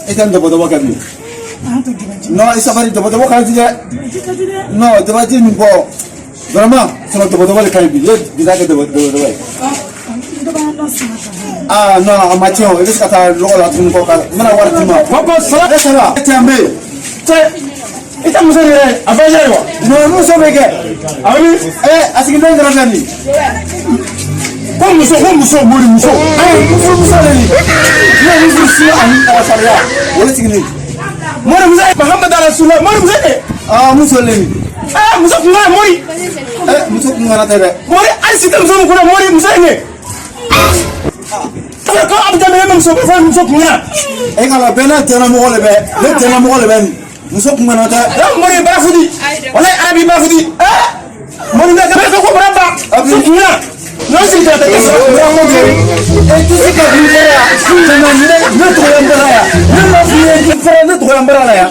E tɛ n dɔbɔdɔbɔ kɛ bi. Non, i sabali, dɔbɔdɔbɔ ka di dɛ. Non, dabaji nin bɔ. Vraiment, sɔrɔ dɔbɔdɔbɔ de ka ɲi bi. Ne bi taa kɛ dɔbɔdɔbɔ ye. Ah non, a ma tiɲɛ o. I bɛ se ka taa lɔgɔ la tuguni kɔ ka n bɛna wari d'i ma. Ko sala. E sara. E tɛ n bɛ yen. Cɛ, i tɛ muso yɛrɛ a voyagé wa? Non, muso bɛ kɛ. A bɛ min? A sigilen kɛrɛfɛ nin. Ko muso mori muso. Ayi, muso de nin. Ne ye muso si ani sariya. O de sigilen. Mori muso Mahamadu Rasulullah, mori muso de. Ah, muso le nin. Aa, muso kun kana mori. Muso kun kana tɛ dɛ. Mori, hali si tɛ muso min kunna, mori muso ye ne. Ko a bɛ daminɛ muso fɔ muso kun kana. E ka la bɛɛ n'a tɛnɛmɔgɔ de bɛ. Ne tɛnɛmɔgɔ de bɛ nin. Muso kun kana tɛ. Mori ye barafuti. Walayi arabi barafuti. Mori bɛ kɛ ko bara ba. Muso kun kana. N'o sigi tɛ tɛ sɔrɔ. E tɛ se ka bin kɛra yan. Tɛnɛ ne tɔgɔ ye n bara yan. Ne ma f'i ye k'i fɛrɛ ne tɔgɔ ye n bara la yan.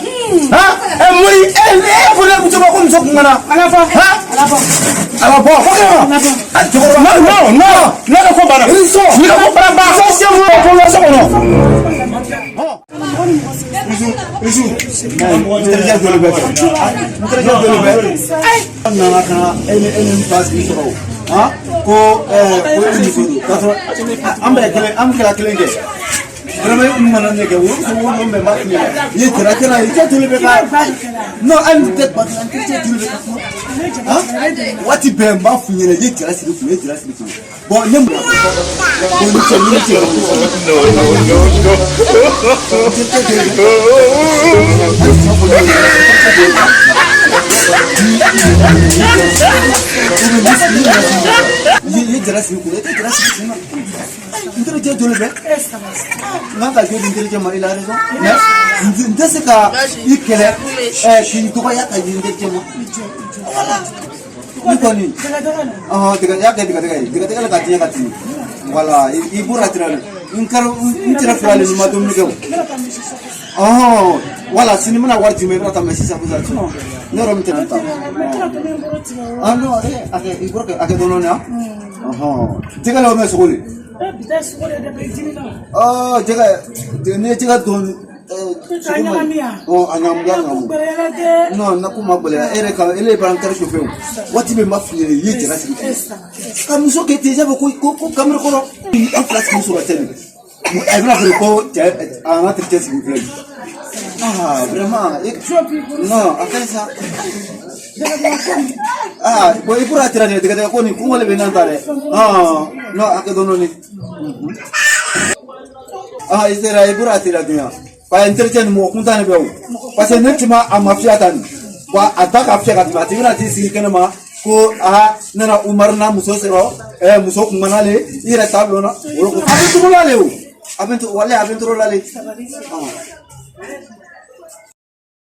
Han? Mori, e y'a fɔ ne muso ma ko muso kun kana. Ala fɔ. Han? Ala fɔ. Ala bɔ. Fɔ kɛ ma. Cɛkɔrɔba. Non, non, non. Ne ka ko banna. I sɔn. Ni ka ko bara ba. Fɔ sɛ mu ko la so kɔnɔ. Isu. N terikɛ joli bɛ kɛ? N terikɛ joli bɛ? An nana ka na e ni n fa sigi sɔrɔ o. Han? Ko e muso don. K'a sɔrɔ an bɛɛ kelen, an kɛra kelen kɛ. Vraiment, e kun mana ne kɛ, o muso wo bɛɛ b'a f'i ɲɛna. I ye jara kɛra, i cɛ joli bɛ ka. Non, hali ni tɛ ba kelen, n terikɛ joli bɛ ka kuma. Han? Waati bɛɛ n b'a f'i ɲɛna, i ye jara siri kun, i ye jara siri kun. Bon, ne mun. Ko ni cɛ, ni cɛ. No, no, no, no. N terikɛ joli bɛ. Hali tiɲɛ fɔ ne ɲɛna, n terikɛ joli bɛ. I ye jara siri kun, e tɛ jara siri kun na. N terikɛ joli bɛ? N kan ka jo di n terikɛ ma, il a raison. Mais n tɛ se ka i kɛlɛ k'i dɔgɔya ka di n terikɛ ma. Voilà. Ni kɔni. Ɔhɔn, tigɛ y'a kɛ tigɛdɛgɛ ye. Tigɛdɛgɛ la ka tiɲɛ ka timi. Voilà, i bɔra tira de. N kɛra n tɛrɛ fila de, ni ma dumuni kɛ o. Ɔhɔn, voilà, sini n bɛna wari d'i ma, i bɛna taa mɛ sisan sisan. Sinon, ne yɛrɛ min tɛna taa. Ah non, a kɛ i bɔra kɛ a kɛ dɔɔnin dɔɔnin ah. Ɔhɔn, jɛgɛ la o bɛ sogo de. Ɔ, jɛgɛ, n'i ye jɛgɛ dɔn sogo ma ɲi. Ɔ, a ɲagamu, y'a ɲagamu. Non, na ko ma gɛlɛya e yɛrɛ ka e de b'an kɛrɛ sofɛ o. Waati bɛɛ n b'a f'i ɲɛna, i ye jara sigi ka muso kɛ ten, i ko kamera kɔrɔ. An fila sigi sɔrɔ cɛ nin. A bɛna fɔ ko cɛ an ka terikɛ sigi filɛ nin. Ah, vraiment, non, a ka ɲi sa. Ah, bon, i bɔra tira nin tigɛdɛgɛ ko nin kɔngɔ de bɛ nan ta dɛ. Ah, non, a kɛ dɔɔnin dɔɔnin. Ah, i sera, i bɔra tira dun yan. Parce que n terikɛ nin mɔgɔ kuntan de bɛ o. Parce que ne ti ma a ma fiya ta nin. Wa a da ka fiya ka tɛmɛ a tigi bɛna t'i sigi kɛnɛ ma ko aa ne na Umaru n'a muso sɔrɔ muso kun mana le i yɛrɛ t'a dɔn na. O ko a bɛ tɔgɔ la le o. A bɛ walayi a bɛ tɔgɔ la le.